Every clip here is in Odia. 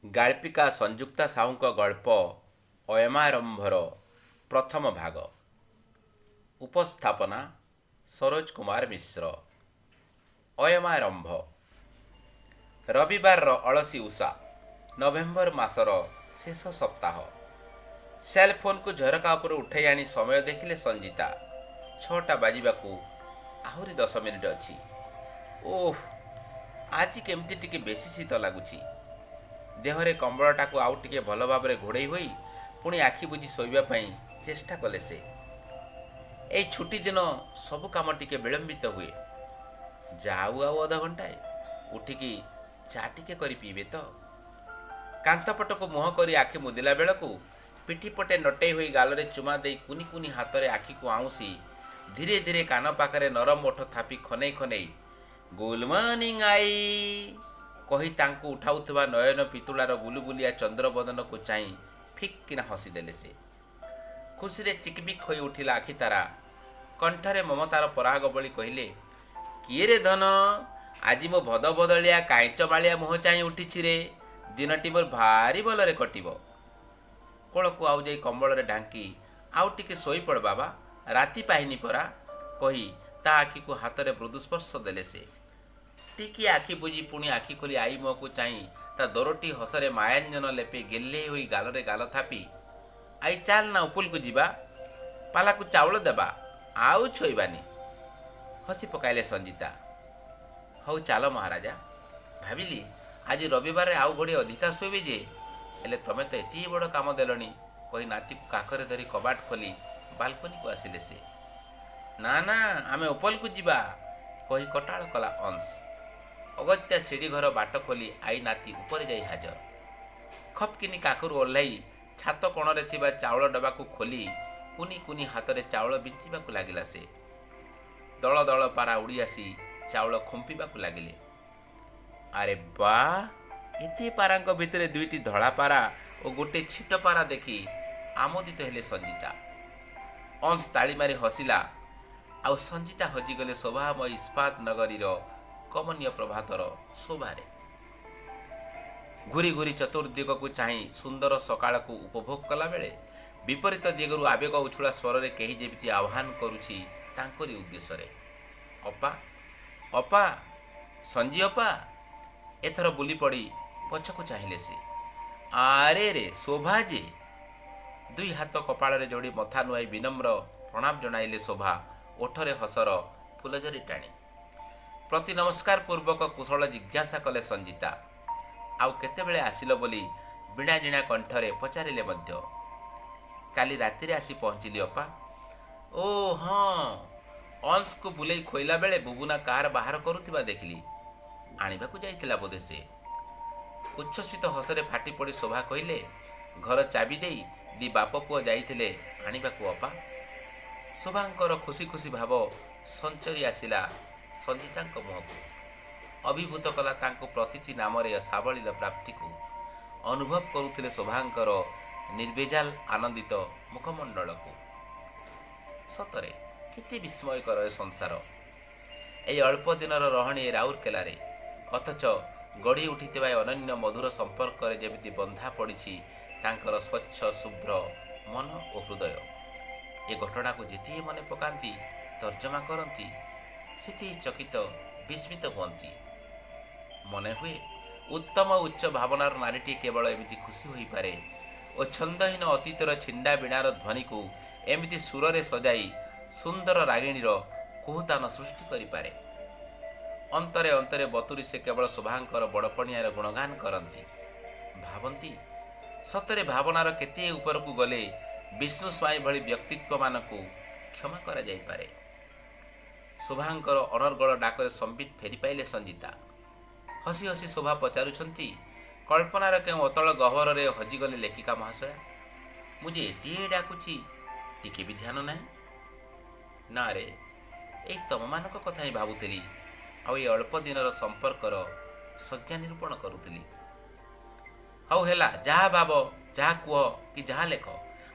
ଗାଳ୍ପିକା ସଂଯୁକ୍ତା ସାହୁଙ୍କ ଗଳ୍ପ ଅୟମାରମ୍ଭର ପ୍ରଥମ ଭାଗ। ଉପସ୍ଥାପନା ସରୋଜ କୁମାର ମିଶ୍ର। ଅୟମାରମ୍ଭ। ରବିବାରର ଅଳସୀ ଉଷା। ନଭେମ୍ବର ମାସର ଶେଷ ସପ୍ତାହ। ସେଲ୍ ଫୋନ୍କୁ ଝରକା ଉପରୁ ଉଠାଇ ଆଣି ସମୟ ଦେଖିଲେ ସଞ୍ଜିତା। 6ଟା ବାଜିବାକୁ ଆହୁରି 10 ମିନିଟ୍ ଅଛି। ଓଃ, ଆଜି କେମିତି ଟିକେ ବେଶୀ ଶୀତ ଲାଗୁଛି। ଦେହରେ କମ୍ବଳଟାକୁ ଆଉ ଟିକେ ଭଲ ଭାବରେ ଘୋଡ଼େଇ ହୋଇ ପୁଣି ଆଖି ବୁଜି ଶୋଇବା ପାଇଁ ଚେଷ୍ଟା କଲେ ସେ। ଏଇ ଛୁଟି ଦିନ ସବୁ କାମ ଟିକେ ବିଳମ୍ବିତ ହୁଏ। ଯାଉ ଆଉ ଅଧଘଣ୍ଟାଏ, ଉଠିକି ଚା ଟିକେ କରି ପିଇବେ ତ। କାନ୍ଥ ପଟକୁ ମୁହଁ କରି ଆଖି ମୁଦିଲା ବେଳକୁ ପିଠି ପଟେ ନଟେଇ ହୋଇ ଗାଲରେ ଚୁମା ଦେଇ କୁନି କୁନି ହାତରେ ଆଖିକୁ ଆଉଁସି ଧୀରେ ଧୀରେ କାନ ପାଖରେ ନରମ ଓଠ ଥାପି ଖନେଇ ଖନେଇ "ଗୁଡ୍ ମର୍ଣ୍ଣିଂ ଆଈ" କହି ତାଙ୍କୁ ଉଠାଉଥିବା ନୟନ ପିତୁଳାର ଗୁଲୁଗୁଲିଆ ଚନ୍ଦ୍ରବଦନକୁ ଚାହିଁ ଫିକ୍ କିନା ହସିଦେଲେ ସେ। ଖୁସିରେ ଚିକମିକ୍ ହୋଇ ଉଠିଲା ଆଖି ତାରା। କଣ୍ଠରେ ମମତାର ପରାଗ ବୋଳି କହିଲେ, "କିଏ ରେ ଧନ, ଆଜି ମୋ ଭଦ ବଦଳିଆ କାଇଁଚ ମାଳିଆ ମୁହଁ ଚାହିଁ ଉଠିଛି ରେ? ଦିନଟି ମୋର ଭାରି ଭଲରେ କଟିବ।" କୋଳକୁ ଆଉଜାଇ କମ୍ବଳରେ ଢାଙ୍କି "ଆଉ ଟିକେ ଶୋଇପଡ଼ ବାବା, ରାତି ପାହିନି ପରା" କହି ତା ଆଖିକୁ ହାତରେ ମୃଦୁ ସ୍ପର୍ଶ ଦେଲେ ସେ। ଟିକିଏ ଆଖି ବୁଜି ପୁଣି ଆଖି ଖୋଲି ଆଈ ମୁହଁକୁ ଚାହିଁ ତା ଦରୋଟି ହସରେ ମାୟାଞ୍ଜନ ଲେପି ଗେହ୍ଲେଇ ହୋଇ ଗାଲରେ ଗାଲ ଥାପି, "I, ଚାଲ ନା ଉପଲକୁ ଯିବା, ପାଲାକୁ ଚାଉଳ ଦେବା, ଆଉ ଛୋଇବାନି।" ହସି ପକାଇଲେ ସଞ୍ଜିତା। "ହଉ ଚାଲ ମହାରାଜା। ଭାବିଲି ଆଜି ରବିବାରରେ ଆଉ ଘଡ଼ିଏ ଅଧିକା ଶୋଇବି ଯେ, ହେଲେ ତମେ ତ ଏତିକି ବଡ଼ କାମ ଦେଲଣି" କହି ନାତିକୁ କାଖରେ ଧରି କବାଟ ଖୋଲି ବାଲକୋନିକୁ ଆସିଲେ ସେ। "ନା ନା, ଆମେ ଉପଲକୁ ଯିବା" କହି କଟାଳ କଲା ଅଂଶ। ଅଗତ୍ୟା ସିଡ଼ିଘର ବାଟ ଖୋଲି ଆଈ ନାତି ଉପରେ ଯାଇ ହାଜର। ଖପକିନି କାଖରୁ ଓହ୍ଲାଇ ଛାତ କୋଣରେ ଥିବା ଚାଉଳ ଡବାକୁ ଖୋଲି କୁନି କୁନି ହାତରେ ଚାଉଳ ବିଞ୍ଚିବାକୁ ଲାଗିଲା ସେ। ଦଳ ଦଳ ପାରା ଉଡ଼ି ଆସି ଚାଉଳ ଖୁମ୍ପିବାକୁ ଲାଗିଲେ। ଆରେ ବା, ଏତେ ପାରାଙ୍କ ଭିତରେ ଦୁଇଟି ଧଳା ପାରା ଓ ଗୋଟେ ଛିଟ ପାରା ଦେଖି ଆମୋଦିତ ହେଲେ ସଞ୍ଜିତା। ଅଂଶ ତାଳି ମାରି ହସିଲା ଆଉ ସଞ୍ଜିତା ହଜିଗଲେ ଶୋଭାମୟ ଇସ୍ପାତ ନଗରୀର କମନୀୟ ପ୍ରଭାତର ଶୋଭାରେ। ଘୁରି ଘୁରି ଚତୁର୍ଦିଗକୁ ଚାହିଁ ସୁନ୍ଦର ସକାଳକୁ ଉପଭୋଗ କଲାବେଳେ ବିପରୀତ ଦିଗରୁ ଆବେଗ ଉଛୁଳା ସ୍ୱରରେ କେହି ଯେମିତି ଆହ୍ୱାନ କରୁଛି ତାଙ୍କରି ଉଦ୍ଦେଶ୍ୟରେ, "ଅପା, ଅପା, ସଞ୍ଜି ଅପା।" ଏଥର ବୁଲି ପଡ଼ି ପଛକୁ ଚାହିଁଲେ ସେ। ଆରେ ରେ, ଶୋଭା ଯେ! ଦୁଇ ହାତ କପାଳରେ ଯୋଡ଼ି ମଥା ନୁଆଇ ବିନମ୍ର ପ୍ରଣାମ ଜଣାଇଲେ ଶୋଭା, ଓଠରେ ହସର ଫୁଲଝରି ଟାଣି। ପ୍ରତି ନମସ୍କାର ପୂର୍ବକ କୁଶଳ ଜିଜ୍ଞାସା କଲେ ସଞ୍ଜିତା। ଆଉ କେତେବେଳେ ଆସିଲ ବୋଲି ବୀଣାଜିଣା କଣ୍ଠରେ ପଚାରିଲେ ମଧ୍ୟ। "କାଲି ରାତିରେ ଆସି ପହଞ୍ଚିଲି ଅପା।" "ଓ ହଁ, ଅଂଶକୁ ବୁଲେଇ ଖୋଇଲା ବେଳେ ବୁବୁନା କାର ବାହାର କରୁଥିବା ଦେଖିଲି। ଆଣିବାକୁ ଯାଇଥିଲା ବୋଧେ ସେ।" ଉଚ୍ଛ୍ୱସିତ ହସରେ ଫାଟି ପଡ଼ି ଶୋଭା କହିଲେ, "ଘର ଚାବି ଦେଇ ଦି ବାପ ପୁଅ ଯାଇଥିଲେ ଆଣିବାକୁ ଅପା।" ଶୋଭାଙ୍କର ଖୁସି ଖୁସି ଭାବ ସଞ୍ଚରି ଆସିଲା ସଞ୍ଜିତାଙ୍କ ମୁହଁକୁ। ଅଭିଭୂତ କଲା ତାଙ୍କୁ। ପ୍ରତୀତି ନାମରେ ସାବଲୀଳ ପ୍ରାପ୍ତିକୁ ଅନୁଭବ କରୁଥିଲେ ଶୋଭାଙ୍କର ନିର୍ଭେଜାଲ ଆନନ୍ଦିତ ମୁଖମଣ୍ଡଳକୁ। ସତରେ କେତେ ବିସ୍ମୟକର ଏ ସଂସାର! ଏଇ ଅଳ୍ପ ଦିନର ରହଣି ଏ ରାଉରକେଲାରେ, ଅଥଚ ଗଢ଼ି ଉଠିଥିବା ଏ ଅନନ୍ୟ ମଧୁର ସମ୍ପର୍କରେ ଯେମିତି ବନ୍ଧା ପଡ଼ିଛି ତାଙ୍କର ସ୍ୱଚ୍ଛ ଶୁଭ୍ର ମନ ଓ ହୃଦୟ। ଏ ଘଟଣାକୁ ଯେତେ ମନେ ପକାନ୍ତି, ତର୍ଜମା କରନ୍ତି, ସେତେ ଚକିତ ବିସ୍ମିତ ହୁଅନ୍ତି। ମନେ ହୁଏ, ଉତ୍ତମ ଉଚ୍ଚ ଭାବନାର ନାରୀଟିଏ କେବଳ ଏମିତି ଖୁସି ହୋଇପାରେ ଓ ଛନ୍ଦହୀନ ଅତୀତର ଛିଣ୍ଡା ବୀଣାର ଧ୍ୱନିକୁ ଏମିତି ସୁରରେ ସଜାଇ ସୁନ୍ଦର ରାଗିଣୀର କୁହୁତାନ ସୃଷ୍ଟି କରିପାରେ। ଅନ୍ତରେ ଅନ୍ତରେ ବତୁରି ସେ କେବଳ ଶୋଭାଙ୍କର ବଡ଼ପଣିଆର ଗୁଣଗାନ କରନ୍ତି। ଭାବନ୍ତି, ସତରେ ଭାବନାର କେତେ ଉପରକୁ ଗଲେ ବିଷ୍ଣୁ ସ୍ୱାଇଁ ଭଳି ବ୍ୟକ୍ତିତ୍ୱମାନଙ୍କୁ କ୍ଷମା କରାଯାଇପାରେ। ଶୋଭାଙ୍କର ଅନର୍ଗଳ ଡାକରେ ସମ୍ବିତ ଫେରି ପାଇଲେ ସଞ୍ଜିତା। ହସି ହସି ଶୋଭା ପଚାରୁଛନ୍ତି, "କଳ୍ପନାର କେଉଁ ଅତଳ ଗହ୍ୱରରେ ହଜିଗଲେ ଲେଖିକା ମହାଶୟା? ମୁଁ ଯେ ଏତେ ଡାକୁଛି, ଟିକେ ବି ଧ୍ୟାନ ନାହିଁ।" "ନା ରେ, ଏଇ ତମମାନଙ୍କ କଥା ହିଁ ଭାବୁଥିଲି ଆଉ ଏଇ ଅଳ୍ପ ଦିନର ସମ୍ପର୍କର ସଂଜ୍ଞା ନିରୂପଣ କରୁଥିଲି।" "ହଉ ହେଲା, ଯାହା ଭାବ, ଯାହା କୁହ କି ଯାହା ଲେଖ,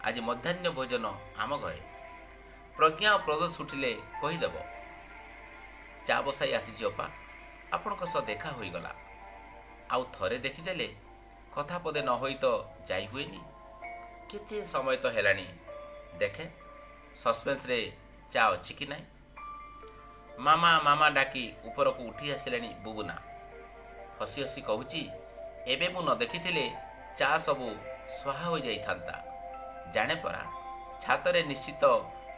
ଆଜି ମଧ୍ୟାହ୍ନ ଭୋଜନ ଆମ ଘରେ। ପ୍ରଜ୍ଞା ଓ ପ୍ରଦୋଷ ଉଠିଲେ କହିଦେବ।" "ଚା ବସାଇ ଆସିଛି ଅପା। ଆପଣଙ୍କ ସହ ଦେଖା ହୋଇଗଲା। ଆଉ ଥରେ ଦେଖିଦେଲେ କଥା ପଦେ ନ ହୋଇ ତ ଯାଇ ହୁଏନି। କେତେ ସମୟ ତ ହେଲାଣି। ଦେଖେ ସସ୍ପେନ୍ସରେ ଚା ଅଛି କି ନାହିଁ। ମାମା ମାମା ଡାକି ଉପରକୁ ଉଠି ଆସିଲେଣି ବୁବୁନା। ହସି ହସି କହୁଛି, ଏବେ ମୁଁ ନ ଦେଖିଥିଲେ ଚା ସବୁ ସ୍ୱାହା ହୋଇଯାଇଥାନ୍ତା। ଜାଣେ ପରା, ଛାତରେ ନିଶ୍ଚିତ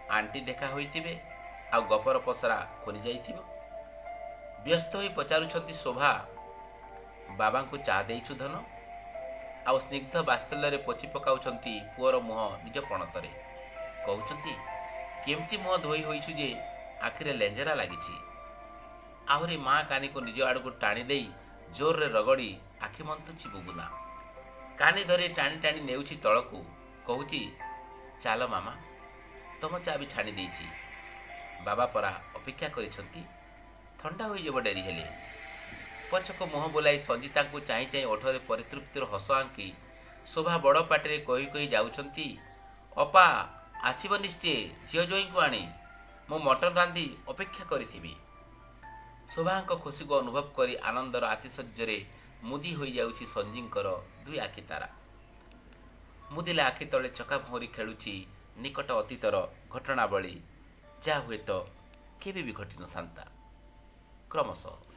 ଆଣ୍ଟି ଦେଖା ହୋଇଥିବେ ଆଉ ଗପର ପସରା ଖୋଲି ଯାଇଥିବ। ବ୍ୟସ୍ତ ହୋଇ ପଚାରୁଛନ୍ତି ଶୋଭା, ବାବାଙ୍କୁ ଚା ଦେଇଛୁ ଧନ? ଆଉ ସ୍ନିଗ୍ଧ ବାତ୍ସଲ୍ୟରେ ପୋଛି ପକାଉଛନ୍ତି ପୁଅର ମୁହଁ ନିଜ ପଣତରେ। କହୁଛନ୍ତି, କେମିତି ମୁହଁ ଧୋଇ ହୋଇଛୁ ଯେ ଆଖିରେ ଲେଞ୍ଜେରା ଲାଗିଛି। ଆହୁରି ମା କାନିକୁ ନିଜ ଆଡ଼କୁ ଟାଣି ଦେଇ ଜୋରରେ ରଗଡ଼ି ଆଖି ମନ୍ଥୁଛି ବୁବୁନା। କାନି ଧରି ଟାଣି ଟାଣି ନେଉଛି ତଳକୁ। କହୁଛି, ଚାଲ ମାମା, ତମ ଚା ବି ଛାଣି ଦେଇଛି। ବାବା ପରା ଅପେକ୍ଷା କରିଛନ୍ତି, ଥଣ୍ଡା ହୋଇଯିବ ଡେରି ହେଲେ। ପଛକୁ ମୁହଁ ବୁଲାଇ ସଞ୍ଜିତାଙ୍କୁ ଚାହିଁ ଚାହିଁ ଓଠରେ ପରିତୃପ୍ତିର ହସ ଆଙ୍କି ଶୋଭା ବଡ଼ ପାଟିରେ କହି କହି ଯାଉଛନ୍ତି, ଅପା ଆସିବ ନିଶ୍ଚେ ଝିଅ ଜୋଇଁକୁ ଆଣି, ମୁଁ ମଟନ ରାନ୍ଧି ଅପେକ୍ଷା କରିଥିବି। ଶୋଭାଙ୍କ ଖୁସିକୁ ଅନୁଭବ କରି ଆନନ୍ଦର ଆତିଶଯ୍ୟରେ ମୁଦି ହୋଇଯାଉଛି ସଞ୍ଜୀଙ୍କର ଦୁଇ ଆଖି ତାରା। ମୁଦିଲା ଆଖି ତଳେ ଚକା ଭଉଁରି ଖେଳୁଛି ନିକଟ ଅତୀତର ଘଟଣାବଳୀ, ଯାହା ହୁଏତ କେବେ ବି ଘଟିନଥାନ୍ତା। କ୍ରମଶଃ